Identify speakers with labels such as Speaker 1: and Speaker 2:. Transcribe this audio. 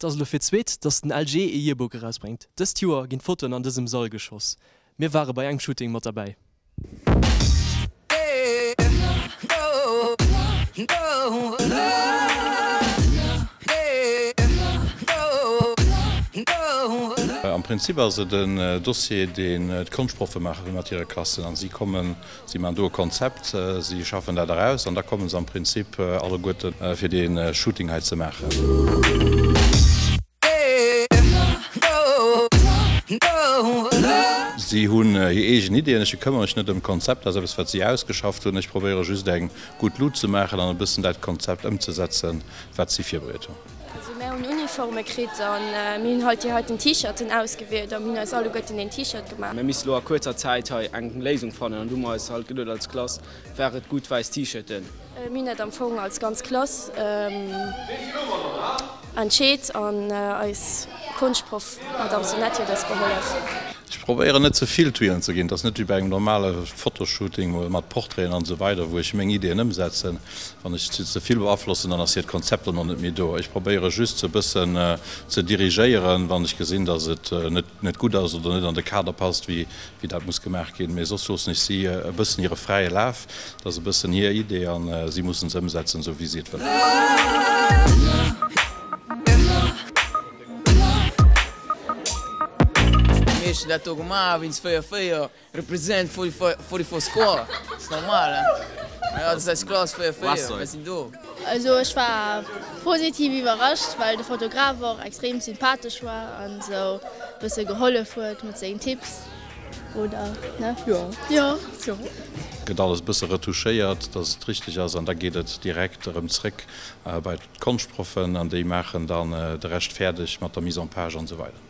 Speaker 1: Et ass elo fir d'zweet, dass den LG ee Yearbook erausbréngt. Dëst Joer ginn d'Fotoen an dësem Sall geschoss. Mir ware bei engem Shooting mat derbäi.
Speaker 2: Am Prinzip ass et en Dossier, deen d'Konschtproffe maache mat hire Klassen an si kommen Si maachen do e Konzept, si schaffen dat eraus an da komme se am Prinzip alleguerte fir dee Shooting hei ze maachen. Si hunn hir eegen Iddien, ech bekëmmere mech net ëm d'Konzept, dat ass eppes wat si ausgeschafft hunn. Ech probéiere just eng gutt Lut ze maachen an e bëssen dat Konzept ëmzesetzen, wat si virbereet hunn.
Speaker 3: Also mär hunn Uniforme kritt an mir hunn halt déi heiten T-Shirten ausgewielt a mir hunn eis alleguerten een T-Shirt gemaach.
Speaker 4: Mir misste lo a kuerzer Zäit hei eng Léisung fannen an du hu mer eis halt geduet als Klass wär et gutt wäiss T-Shirten.
Speaker 3: Mir hunn dat am Fong als ganz Klass entscheet an eis Konschtproff Madame Sonetti huet eis gehollef.
Speaker 2: Ech probéieren net ze vill Tuilen ze ginn, et ass net wéi bei engem normale Fotoshooting mat Portraiten an esou weider wou ech meng Ideeën ëmsetzen. Wann ech se ze vill beaflossen, dann ass hiert Konzept dann och net méi do. Ech probéiere just se e bëssen ze dirigéieren, wann ech gesinn, datt et net gutt ass oder net an de Kader passt, wéi dat muss gemaach ginn. Mee soss loossen ech si e bëssen hire fräie Laf. Dat ass e bëssen hir Idee a si mussen se ëmsetzen, esou wéi si et wëllen.
Speaker 5: Mir hunn dat do gemaach wéinst 4 4. Represent 44 Squad, ass normal hein, jo dat ass eis Klass 4 4, mir sinn do.
Speaker 3: Also ech war positiv iwwerrascht, well de Fotograf och extrem sympathesch war an sou bësse gehollef huet mat sengen Tipps oder ne?
Speaker 2: Jo jo. Gëtt alles e bësse retouchéiert, dass et richteg ass an da geet et direkt erëm zréck bei d'Konschtproffen an déi maachen dann de Rescht fäerdeg mat der Mise en page an esou weider.